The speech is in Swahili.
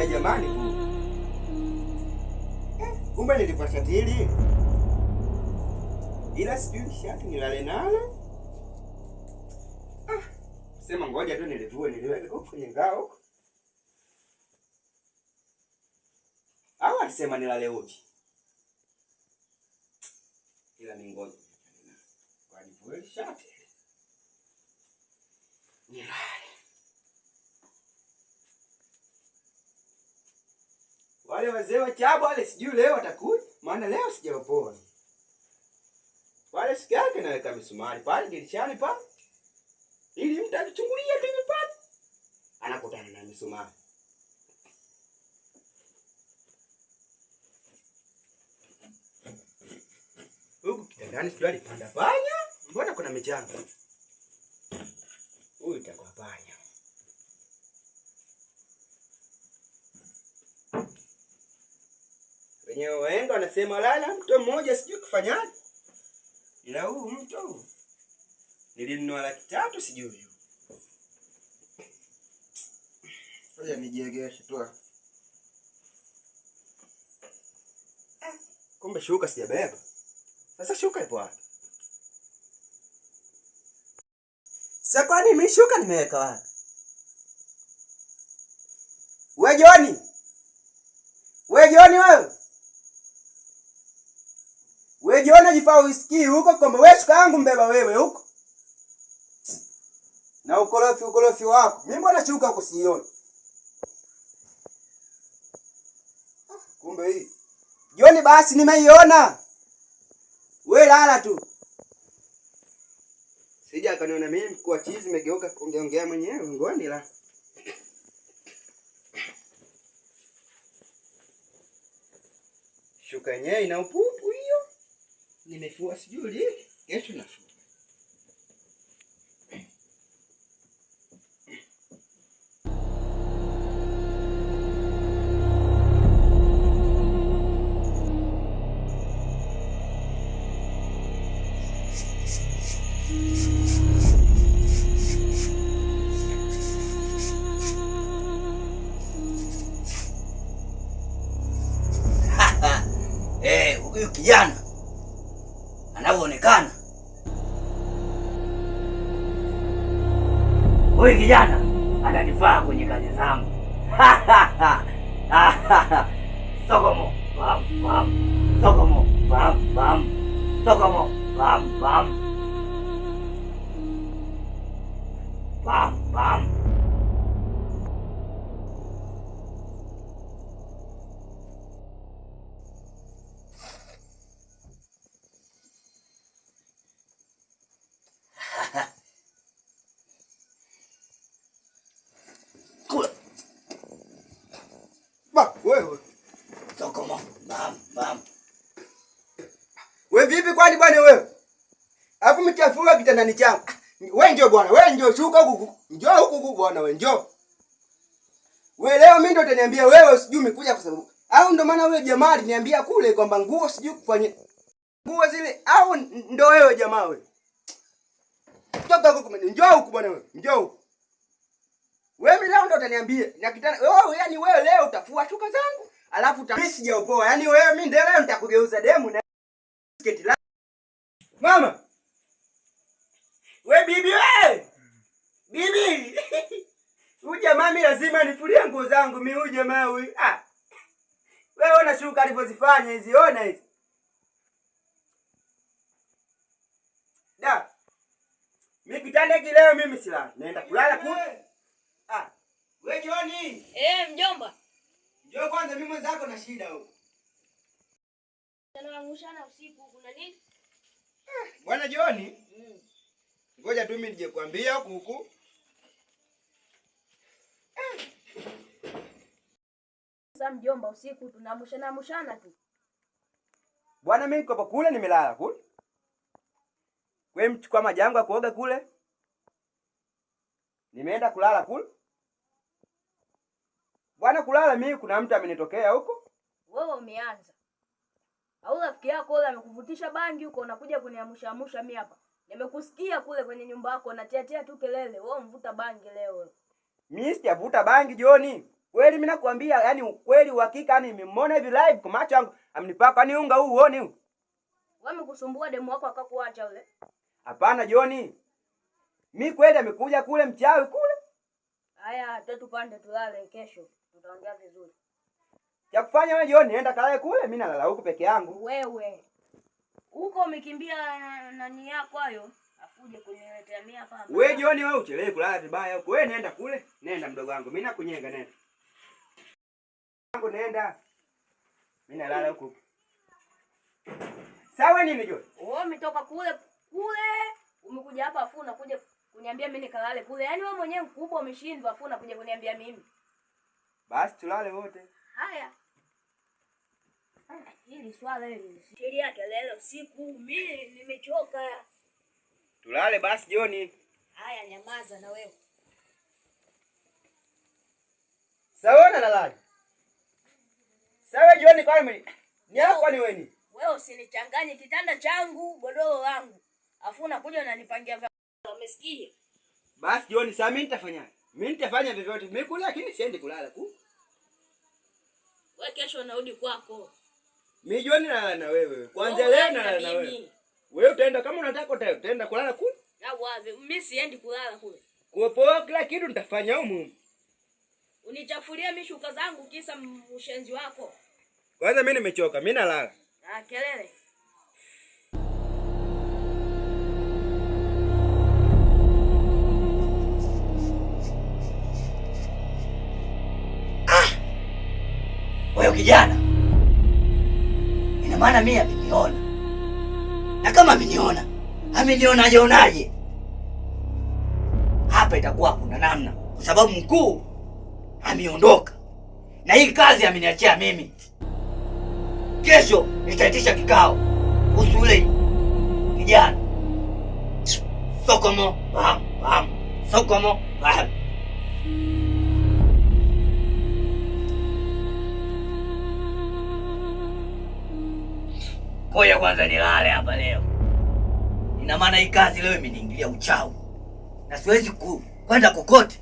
Niambia jamani bu. Kumbe nilivaa shati hili. Ila sijui shati nilale nalo. Sema ngoja tu nilivue niliweke huko kwenye ngao huko. Au alisema nilale uchi. Ila mimi ngoja. Kwa nivue shati. Nilale. Wale wazee wa chabu wale sijui leo watakuja, maana leo sijawapoa. Wale siku yake naweka misumari pale dirishani pale. Ili mtu akichungulia tu hivi pale anakutana na misumari. Huku kitandani sijui alipanda panya, mbona kuna michanga? Huyu itakuwa panya. Wenyewe wahenga wanasema lala mto mmoja sijui kufanyaje. Ila huu mto nilinunua 300,000 sijui. Ngoja nijiegeshe tu. Kumbe shuka sijabeba. Sasa shuka ipo wapi? Sasa kwani mimi shuka nimeweka wapi? We Joni. We Joni wewe. We Joni jifaa usikii huko kwamba wewe shuka yangu mbeba wewe huko. Na ukorofi wako. Mimi mbona shuka huko sioni? Kumbe hii. Joni basi nimeiona. We lala tu. Sija akaniona mimi kwa chizi nimegeuka kuongeongea mwenyewe ngoni la. Shuka yenyewe ina upupu hiyo. Nimefua sijui lini, kesho nafua. Huyu kijana anavyoonekana, huyu kijana ananifaa kwenye kazi zangu. Sokomo bam bam, sokomo bam bam, sokomo bam bam, bam bam. Wewe. Sokomo bam bam. Wewe vipi kwani bwana wewe? Alafu mchafua kitandani changu. Wewe njoo bwana, wewe njoo shuka huku. Njoo huku bwana wewe njoo. Wewe leo mimi ndo utaniambia wewe sijui umekuja kwa sababu au ndo maana wewe jamaa aliniambia kule kwamba nguo sijui kufanya nguo zile au ndo wewe jamaa wewe. Toka huku njoo huku bwana wewe, njoo huku. Wewe leo ndo utaniambia na kitanda wewe, yani wewe leo utafua shuka zangu alafu mimi sijaopoa. Yani wewe mimi ndio leo nitakugeuza demu na sketi la. Mama. We bibi we. Bibi. Huyu jamaa mimi lazima nifulie nguo zangu mimi huyu jamaa huyu. Ah. Wewe ona shuka alivyozifanya hizi, ona hizi. Da. Mimi kitanda hiki leo mimi silali. Naenda kulala kule. Ah. We Joni. Mjomba. Njoo kwanza mimi mwenzako na shida huko. Tunaangushana usiku kuna nini? Bwana Joni. Ngoja tu mimi nije kuambia huku huku. Sasa mjomba usiku tunaamshana amshana tu. Bwana mimi niko kule nimelala kule. Wewe mchukua maji yangu ya kuoga kule. Nimeenda kulala kule. Bwana kulala mimi kuna mtu amenitokea huko. Wewe umeanza. Au rafiki yako yule amekuvutisha bangi huko unakuja kuniamsha amsha mimi hapa. Nimekusikia kule kwenye nyumba yako unatiatia tu kelele. Wewe mvuta bangi leo wewe. Mimi sijavuta bangi Joni. Kweli mimi nakwambia, yani ukweli uhakika, yani nimemwona hivi live kwa macho yangu, amnipaka kwani unga huu uone huu? Wewe amekusumbua demu wako akakuacha yule? Hapana Joni. Mi kweli amekuja kule mchawi kule. Haya, tupande tulale kesho. Tutaongea vizuri. Cha kufanya wewe Joni, nenda kalale kule, mimi nalala huku peke yangu. Wewe huko umekimbia nani yako hayo? Afuje kuniletea mimi hapa. Wewe Joni, wewe uchelewe kulala vibaya huko. Wewe nenda kule, nenda mdogo wangu. Mimi nakunyenga nenda. Wangu nenda. Mimi nalala huku. Sawa nini Joni? Wewe umetoka kule kule, umekuja hapa afu unakuja kuniambia mimi nikalale kule. Yaani wewe mwenyewe mkubwa umeshindwa afu unakuja kuniambia mimi. Basi tulale wote. Haya. Hili swala hili. Sheria kelele usiku, mimi nimechoka. Tulale basi Joni. Haya, nyamaza na wewe. Sawa na nalala. Sawa Joni, kwa mimi. Ni yako ni wewe. Wewe usinichanganye kitanda changu, godoro langu. Afu unakuja unanipangia vya. Umesikia? Basi Joni, sasa mimi nitafanya. Mimi nitafanya vyovyote. Mimi kula lakini siendi kulala ku. Wewe kesho unarudi kwako. Mimi Joni nalala na wewe. Kwanza leo nalala na wewe. Wewe utaenda kama unataka utaenda kulala kule. Na wapi? Mimi siendi kulala kule. Kuopoa kila kitu nitafanya humu. Unichafulie mimi shuka zangu kisa ushenzi wako. Kwanza mimi nimechoka, mimi nalala. Ah, kelele. Ah! Wewe kijana. Ina maana mimi ameniona. Na kama ameniona, amenionaje onaje? Hapa itakuwa kuna namna, kwa sababu mkuu ameondoka na hii kazi ameniachia mimi. Kesho nitaitisha kikao kuhusu yule kijana. Sokomo bam bam, sokomo bam. Ngoja kwanza nilale hapa leo. Ina maana hii kazi leo imeniingilia uchawi na siwezi kwenda kokote.